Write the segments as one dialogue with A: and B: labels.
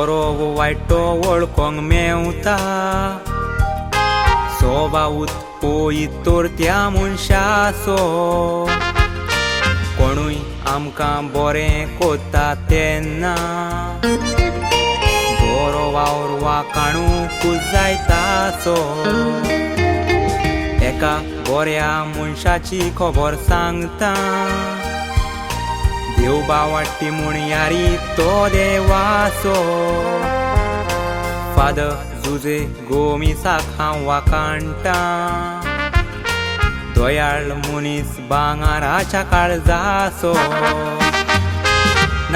A: बरो वो वायटो वळखोंक मेवता सोबावूत पळयत तर त्या मनशाचो कोणूय आमकां बरें कोत्ता तेन्ना बरो वावर वाकाणूकूच जाय ताचो एका बऱ्या मनशाची खबर सांगता देव बावाटी म्हूण यारी तो देवाचो फादर जुजे गोमिसाक हांव वाकाणटा दयाळ मनीस भांगाराच्या काळजाचो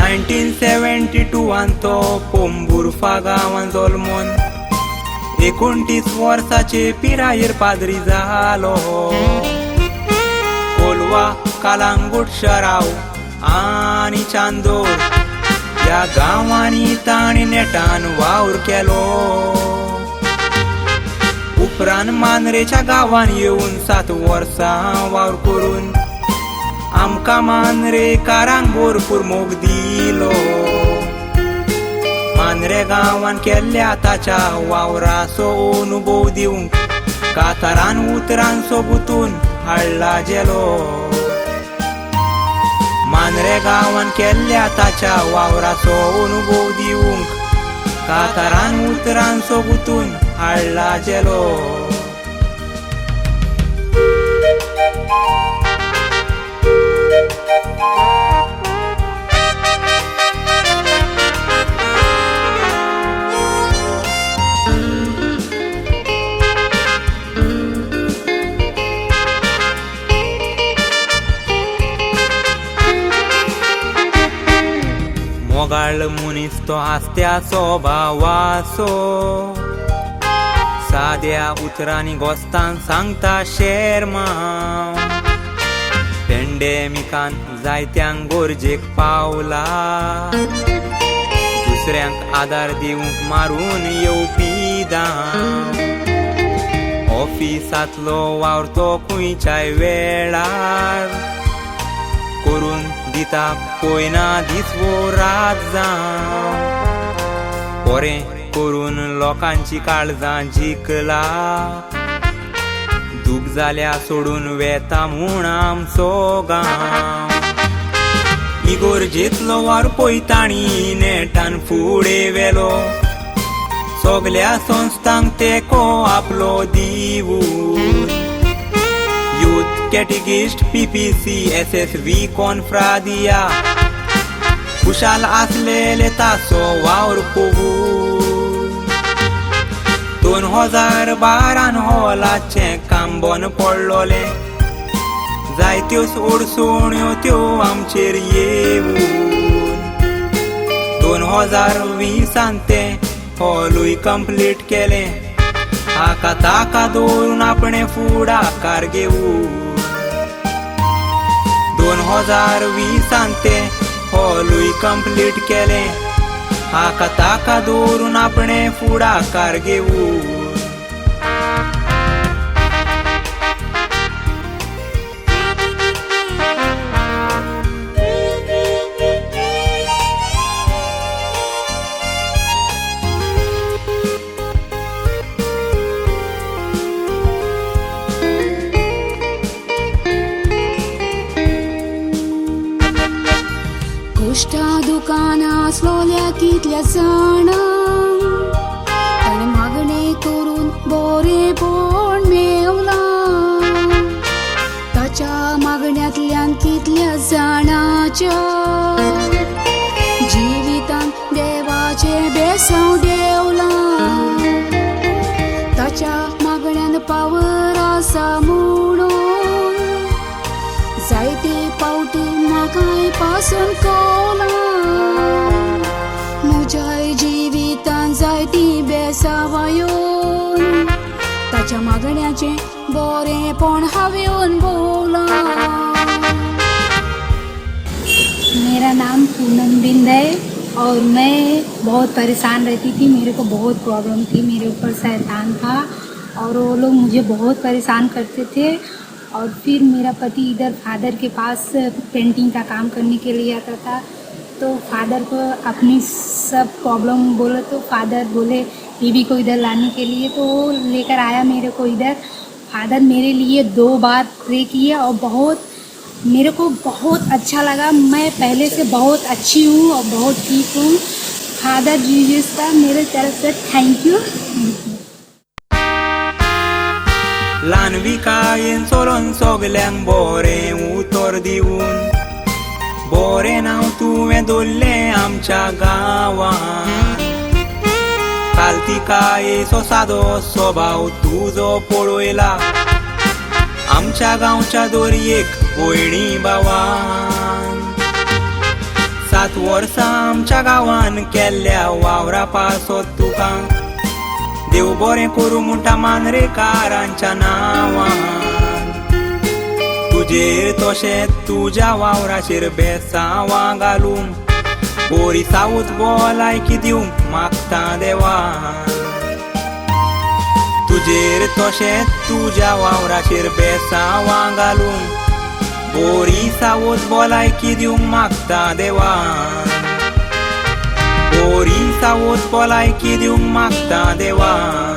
A: 1972 तो पोंबुर्फा गांवान जल्मोन 29 वर्साचे पिरायेर पाद्री जालो कोलवा कालांगूट शराव आनी चांदोर ह्या गांवांनी ताणें नेटान वावर केलो उपरांत मांद्रेच्या गांवान येवन 7 वर्सां वावर करून आमकां मांद्रेकारांक भरपूर मोग दिलो मांद्रे गांवान केल्ल्या ताच्या वावराचो अनुभव दिवंक कातारान उतरान सोबुतून हाडला जेलो मांद्रे गांवान केल्ल्या ताच्या वावराचो अनुभव दिवंक कातारान उतरान सोबुतून हाडला जेलो. मोगाळ मनीस तो आसत्या सोबावाचो साद्या उतरांनी गोस्तान सांगता शेरमांव पेंडेमिकान जायत्यांक गरजेक पावला दुसऱ्यांक आदार दिवंक मारून येवपी दाम ऑफिसांतलो वावर तो खंयच्याय वेळार करून दिता पळयना दीस वो रात जावं बरें करून लोकांची काळजां जिखला दूख जाल्या सोडून वेता म्हूण आमचो गांव इगोर्जेंतलो वावर पळयताणी नेटान फुडें व्हेलो सगल्या संस्थांक तेंको आपलो दिवून youth catechist PPC SSV कॉन्फ्रादिया खुशाल आसलेले ताचो वावर पळोवन 2012 हॉलाचें काम बंद पडलोलें जायत्यो अडचण्यो त्यो आमचेर येवन 2020 तें हॉलूय कंप्लीट केलें हाका ताका दवरून आपणें फुडाकार घेवन 2020 तें हॉलूय कंप्लीट केलें हाका ताका दवरून आपणें फुडाकार घेवन.
B: दुकान आसलोल्या कितल्या जाणांक ताणें मागणें करून बरेपण मेवलां ताच्या मागण्यांतल्यान कितल्या जाणाच्या जिवितान देवाचें बेसांव देवलां ताच्या मागण्यान पावर आसा म्हणून जायते पावटी म्हाकाय पासून कवलां म्हज्याय जिवितान जायती बेसांवां येवन ताच्या मागण्याचें बरेंपण हांवें अणभवलां.
C: मेरा नाम पूनम बिंद है और मैं बहुत परेशान रहती थी। मेरे को बहुत प्रॉब्लम थी, मेरे ऊपर शैतान था और वो लोग मुझे बहुत परेशान करते थे। और फिर मेरा पति इधर फादर के पास पेंटिंग का काम करने के लिए आता था, तो फादर को अपनी सब प्रॉब्लम बोले तो फादर बोले बीबी को इधर लाने के लिए, तो वो लेकर आया मेरे को इधर। फादर मेरे लिए 2 बार प्रे किए और बहुत मेरे को बहुत अच्छा लगा। मैं पहले से बहुत अच्छी हूँ और बहुत ठीक हूँ। फादर जीसस का मेरे तरफ से thank you.
A: ल्हानविकायेन चलोन सगल्यांक बरें उतर दिवन बरें नांव तुवें दवरलें आमच्या गांवान. कालतिकायेचो सादो स्वभाव तुजो पळयला आमच्या गांवच्या दोरयेक भयणी भावान. 7 वर्सां आमच्या गांवान केल्ल्या वावरा पासत तुका देव बरें करूं म्हणटा मांद्रेकारांच्या नांवान. तुजेर तशें तुज्या वावराचेर बेसांवां घालून बरी सावत भलायकी दिवंक मागता देवान. तुजेर तशें तुज्या वावराचेर बेसांवां घालून बरी सावत भलायकी दिवंक मागता देवान. बरी सावत भलायकी दिवंक मागता देवान.